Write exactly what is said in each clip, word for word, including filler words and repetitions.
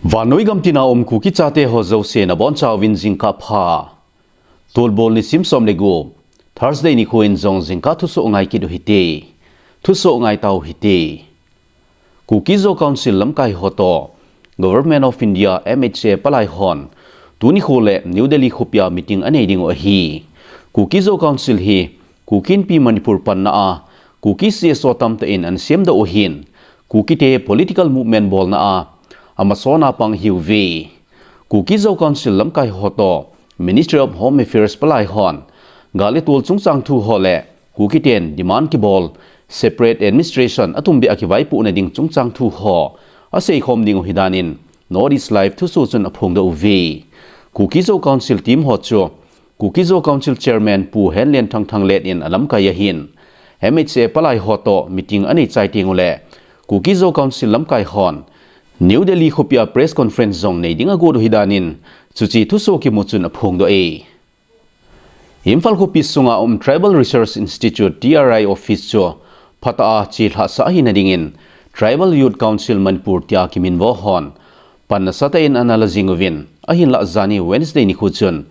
Vannoi gam tina um Kuki chate ho jouse nabonchauvin jingkah pha. Tulbol nisim som le gup, Thursday nikho in jong jingkah thusoh ngai kit u hite. Thusoh ngai tau hite. Kuki Zo Council lamkai ho toh Government of India, M H A, palai hon tuni nikho le New Delhi khopia meeting anei ding u ahi. Kuki Zo Council hi Kuki Inpi Manipur panna a Kuki C S O tamtah in ana semdoh u ahin, Kukite political movement bolna a amason a pang ahiuve. Kuki Zo Council lamkai ho toh Ministry of Home Affairs palai hon gal le tol chungchang thu ho le Kukiten demand kibol separate administration atumbeh a kivaipohna ding chungchang thu ho aseikhom ding u ahi danin North East Live thusoh chun aphongdoh uve. Kuki Zo Council team ho chu Kuki Zo Council Chairman Pu Henlen Thangthanglet in alamkai ahin, M H A palai ho toh meeting anei chai teng ule Kuki Zo Council lamkai hon New Delhi khopia press conference jong nei ding agot u ahi danin chuche thusoh kimu chun aphongdoh e. Imphal khopi sunga um Tribal Research Institute, T R I office chu phatah a chelhahsah ahina dingin Tribal Youth Council Manipur tia kiminvo hon pan nasatah in ana la jing uvin, ahinlah janhi Wednesday nikho chun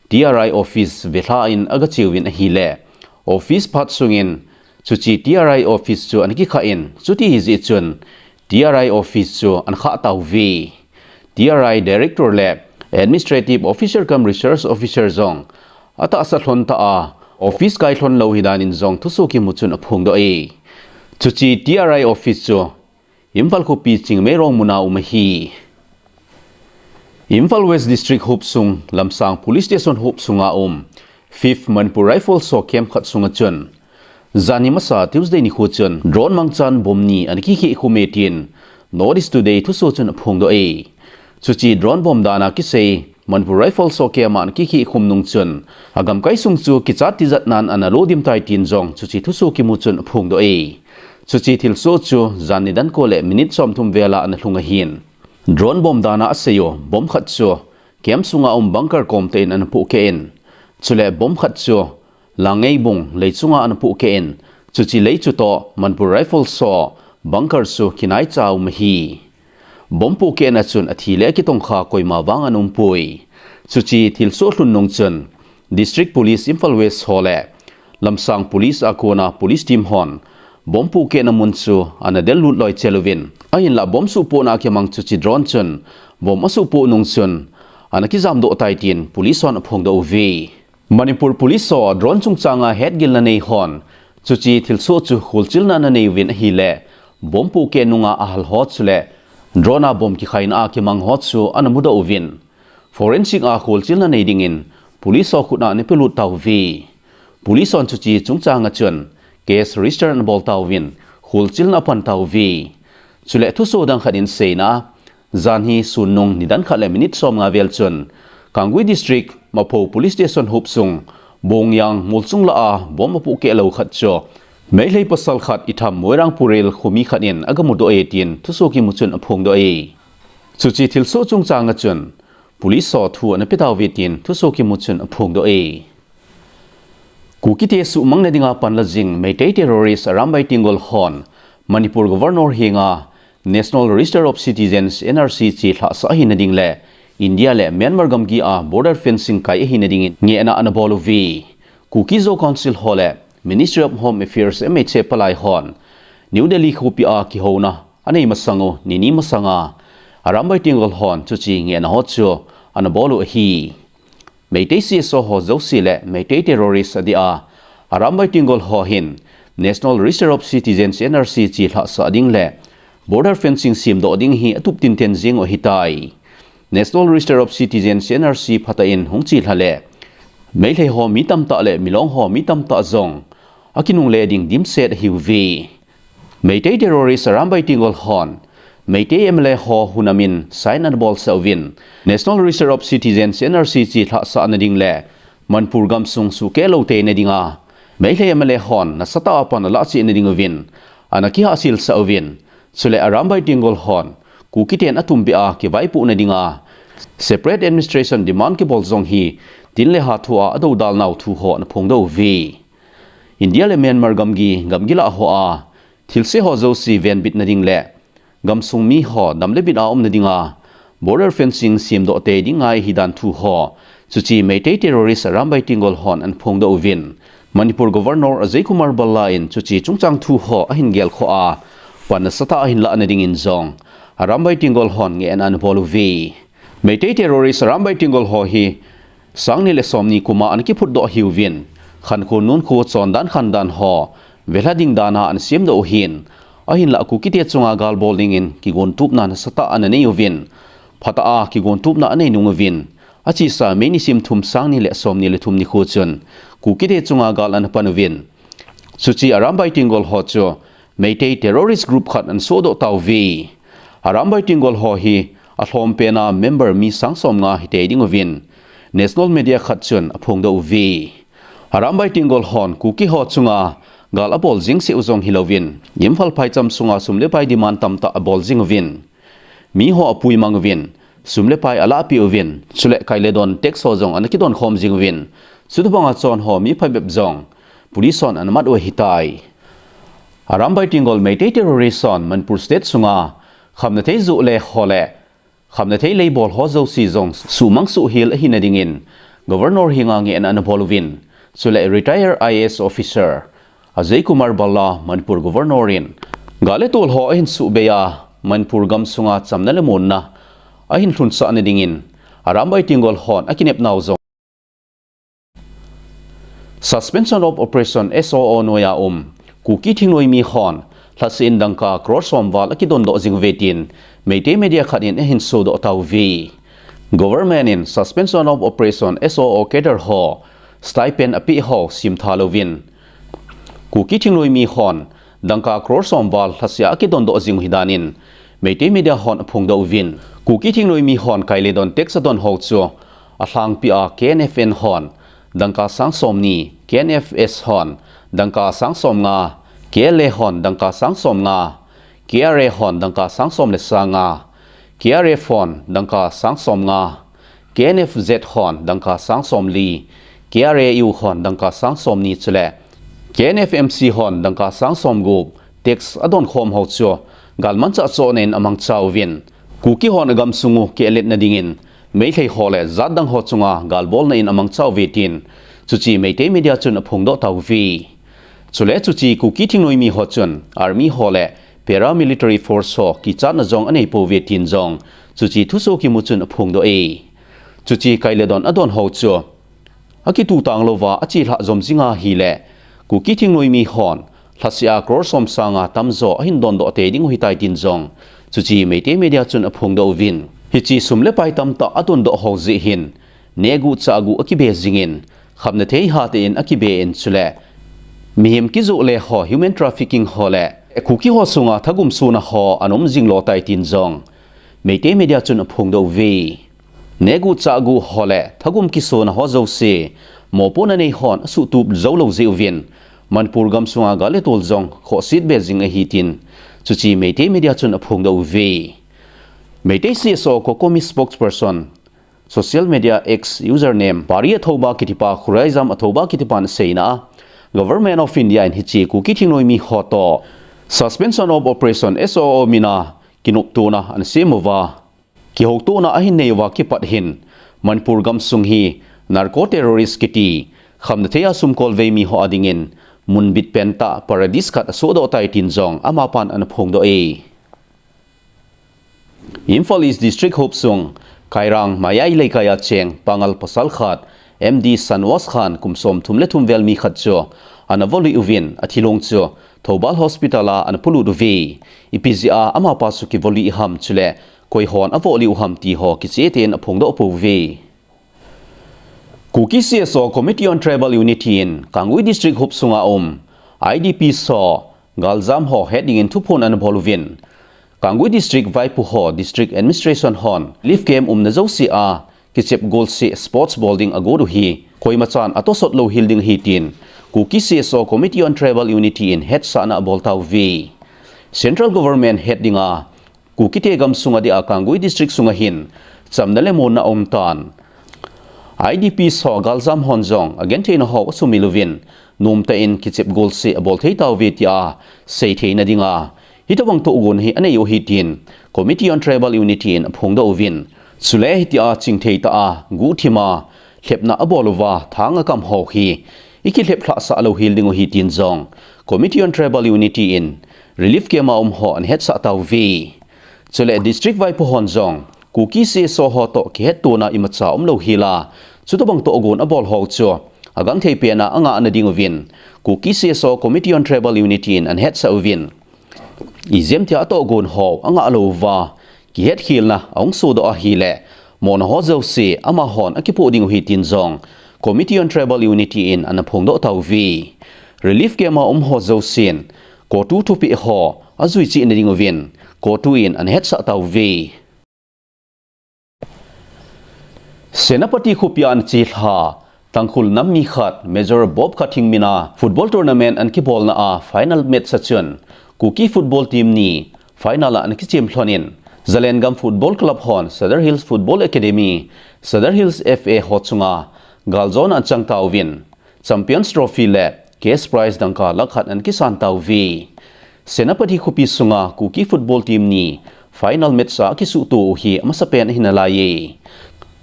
T R I office velha in aga cheuvin ahile, office phat sungin chuche T R I office chu ana kikhah in, chuti ahijeh chun T R I office chu ana khah tauve. T R I Director le Administrative Officer cum Research Officer jong atahsa lhon tah a office kai lhon lou ahi danin jong thusoh kimu chun aphongdoh e. Chuche T R I office chu Imphal khopi Chingmeirong muna um ahi. Imphal West District hopsung Lamsang Police Station hopsunga um Fifth Manipur Rifles ho camp khat sunga chun janhi masa Tuesday nikho chun drone mangchan bomb ni ana kikhehkhum e tin North East Today thusoh chun aphongdoh e. Chuche drone bomb dan a kisei Manipur Rifles ho camp a ana kikhehkhum nung chun agamkai sung chu kichat tijat nan ana lodim tai tin jong chuche thusoh kimu chun aphongdoh e. Chuche thilsoh chu jan nidan ko le minute somthum vel a ana lhung ahin, drone bomb dan a asei u bomb khat chu camp sunga um bunker kom tah in ana pohkeh in, chule bomb khat chu Langeibung lei chunga ana pohkeh in, chuche lei chu toh Manipur Rifles ho bunker chu kinaicha um ahi. Bomb pohkehna chun athi le akitongkha koima vang ana umpoi. Chuche thilsoh lhun nung chun District Police Imphal West ho le Lamsang Police a kona police team hon bomb pohkehna mun chu ana dellut loi chel uvin, ahinlah bomb suhpohna a kimang chuche drone chun bomb asuhpoh nung chun ana kijamdoh tai tin police hon aphongdoh uve. Manipur Police ho drone chungchanga hetgilna nei hon chuche thilsoh chu kholchilna ana nei uvin ahile, bomb pohkeh nunga ahal ho chule drone a bomb kikhaina a kimang ho chu ana mudoh uvin, forensic a kholchilna nei dingin police ho khut a ana pelut tauve. Police hon chuche chungchanga chun case register ana bol tauvin, kholchilna apan tauve. Chule thusoh dang khat in seina, janhi sun nung nidan khat le minute somnga vel chun Kangui District Mapho Police Station hopsung Bongyang molchung lah a bomb apohkeh lou khat chu Meitei pasal khat Itham Moirang Purel khomi khat in aga mudoh e tin thusoh kimu chun aphongdoh e. Chuche thilsoh chungchanga chun police ho thu ana pe tauve tin thusoh kimu chun aphongdoh e. Kukite suhmangna dinga panla jing Meitei terrorist Arambai Tenggol hon Manipur Governor henga National Register of Citizens, N R C, chelhahsah ahina ding le India le Myanmar gamgi a border fencing kai ahina dingin ngehna ana bol uve. Kuki Zo Council ho le Ministry of Home Affairs, M H A, palai hon New Delhi khopi a kihouna anei masang u nini masanga Arambai Tenggol hon chuche ngehna ho chu ana bol u ahi. Meitei C S O ho jouse le Meitei terrorist adia Arambai Tenggol ho hin National Register of Citizens, N R C, chelhahsah ding le border fencing semdoh ding hi atup tinten jing u ahitai. National Register of Citizens, N R C, phatah in hung chelha le Meitei ho mi tamtah le Milong ho mi tamtah jong akinungle ding dimset ahiuve. Meitei terrorist Arambai Tenggol hon Meitei M L A ho hunamin sign ana bolsah uvin, National Register of Citizens, N R C, chelhahsahna ding le Manipur gamsung suhkeh lou theina dinga Meitei M L A hon nasatah a pan alah chehna ding uvin ana kihahselsah uvin, chule Arambai Tenggol hon Kukiten atumbeh a kivaipohna dinga separate administration demand kibol jong hi tin le ha thua adoudal nau thu ho ana phongdoh uve. India le Myanmar gamgi, gamgi lah hoa thilse ho jouse venbitna ding le gamsung mi ho dam le bit a umna dinga border fencing semdoh tei ding ahi dan thu ho, chuche Meitei terrorist Arambai Tenggol hon ana phongdoh uvin, Manipur Governor Ajay Kumar Bhalla in chuche chungchang thu ho ahin gelkhoh a, pan nasatah a ahin lahna dingin jong Arambai Tenggol hon ngehna ana bol uve. Meitei terrorist Arambai Tenggol ho hi sang ni le som ni kum a ana kiphutdoh ahiuvin, khankho nunkho chondan khandan ho velha ding dan a ana semdoh u ahin, ahinlah Kukite chunga gal bol dingin kigontupna nasatah ana nei uvin, phatah a kigontupna anei nung uvin, achesa May nisim thum, sang ni le som ni le thum nikho chun Kukite chunga gal ana pan uvin, chuche Arambai Tenggol ho chu Meitei terrorist group khat ana sohdoh tauve. Arambai Tenggol ho hi alhompen a member mi sang som nga hitei ding uvin, national media khat chun aphongdoh uve. Arambai Tenggol hon Kuki ho chunga gal abol jing seh u jong hilouvin, Imphal phaicham sunga sum le pai demand tamtah abol jing uvin, mi ho apui mang uvin, sum le pai alahpeh uvin, chule kai le don tax ho jong ana kidon khom jing uvin, chutobanga chon ho mi phabep jong police hon ana mat u ahitai. Arambai Tenggol Meitei terrorist hon Manipur State sunga khamnathei joh le ho le khamnathei lei bol ho jouse jong suhmang suhhel ahina dingin Governor henga ngehna ana bol uvin, chule retire I A S officer Ajay Kumar Bhalla, Manipur Governor in gal le tol ho ahin suhbei a, Manipur gamsunga chamna le muonna ahin lhunsahna dingin Arambai Tenggol hon akinepnau jong Suspension of Operation, S O O, noiya um Kuki thingnoimi hon lhaseh in dangka crore som val akidondoh jing uve tin Meitei media khat in ahin sodoh tauve. Government in Suspension of Operation, S O O, cadre ho stipend apeh ho simtha louvin, Kuki thingnoimi hon dangka crore som val lhaseh a akidondoh jing u ahi danin Meitei media hon aphongdoh uvin, Kuki thingnoimi hon kai le don tax adon ho chu alhangpi a K N F N hon dangka sang som ni, K N F S hon dangka sang som nga, K L A hon dangka sang som nga, K R A hon dangka sang som le sang nga, K R F hon dangka sang som nga, K N F Z hon dangka sang som li, K R A U hon dangka sang som ni chule K N F M C hon dangka sang som gup tax adon khom ho chu galmanchah chohna in amangcha uvin, Kuki hon agamsung u kialetna dingin Meitei ho le jat dang ho chunga galbolna in amangcha uve tin chuche Meitei media chun aphongdoh tauve. Chule chuche Kuki thingnoimi ho chun army ho le paramilitary force ho kichatna jong anei pouve tin jong chuche thusoh kimu chun aphongdoh e. Chuche kai le don adon ho chu akitutang louva achelhah jom jing ahile, Kuki thingnoimi hon lhaseh a crore som sanga tamjo ahin dondoh tei ding u ahitai tin jong chuche Meitei media chun aphongdoh uvin, hiche sum le pai tamtah adondoh ho jeh hin nehguh chahguh akibe jingin, khamnathei hatah in akibe in chule mihem kijoh le ho, human trafficking ho le Kuki ho sunga thagum sona ho ana um jing lo tai tin jong Meitei media chun aphongdoh uve. Nehguh chahguh ho le thagum kisona ho jouse mopohna nei hon asuhtup jou lou jeh uvin, Manipur gamsunga gal le tol jong khohset be jing ahi tin chuche Meitei media chun aphongdoh uve. Meitei C S O COCOMI spokesperson, social media X username Pari Athouba kitipa, Khuraijam Athouba kitipan aseina a, Government of India in hiche Kuki thingnoimi ho toh Suspension of Operation, S O O, mina kinoptona ana sem uva, kihoutona ahin nei uva kipat hin Manipur gamsung hi narco terrorist kiti khamnathei a sumkolvei mi ho adingin munbit pentah paradise khat asohdoh tai tin jong amapan ana phongdoh e. Imphal East District hopsung Kairang Mayai Leikai a cheng Pangal pasal khat, M D Sanwas Khan, kum somthum le thum vel mi khat chu ana volih uvin, athilong chu Thoubal Hospital a ana polut uve. Ipi jeh a amapa chu kivolih ham chule koi hon avolih u ham ti ho kicheh tah in aphongdoh pouve. Kuki C S O Committee on Tribal Unity in Kangui District hopsunga um I D Ps ho galjam ho het dingin thuphon ana bol uvin, Kangui District vaipo ho District Administration hon relief camp umna jouse a kichep golseh sports bol ding agot u hi koimachan atosot louhel ding ahi tin Kuki C S O Committee on Tribal Unity in hetsahna abol tauve. Central Government het dinga Kukite gamsunga dia Kangui District sunga hin chamna le muonna aum tan, I D Ps ho galjam hon jong agentheina ho asumil uvin, nomtah in kichep golseh abol thei tauve tia seitheina dinga hitobang tohgon hi anei u ahi tin Committee on Tribal Unity in aphongdoh uvin, Chule hitia chingthei tah a guhthim a lhepna abol uva thang akam ho hi ikilhep lhah sah lou hel ding u ahi tin jong Committee on Tribal Unity in relief camp a um ho ana hetsah tauve. Chule district vaipo hon jong Kuki C S O ho toh kihettona imacha umlou hel a, chutobang tohgon abol ho chu agangthei pen a angah nading uvin Kuki C S O Committee on Tribal Unity in ana hetsah uvin. Ijemtia atohgon ho angah lou uva kihetkhelna ahung sodoh ahile, mona ho jouse amahon akipoh ding u ahi tin jong Committee on Tribal Unity in ana phongdoh tauve. Relief camp a um ho jousen CoTU thupeh ho ajui cheh nading uvin CoTU in ana hetsah tauve. Senapati khopi a ana chelha Tangkhul nam mi khat Major Bob Khathing mina football tournament ana kibolna a final match a chun Kuki football team ni final a ana kichem lhon in, Zalengam Football Club hon Sadar Hills Football Academy, Sadar Hills F A ho chunga galjona ana chang tauvin, Champions Trophy le cash prize dangka lakh khat ana kisan tauve. Senapati khopi sunga Kuki football team ni final match a akisuhto u hi amasapen ahi nalaiye.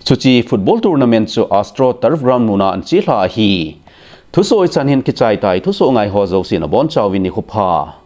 Chuche football tournament chu Astro Turf Ground muna ana chelha ahi. Thusoh hichan hin kichai tai, thusoh ngai ho jousen abonchauvin nikho pha.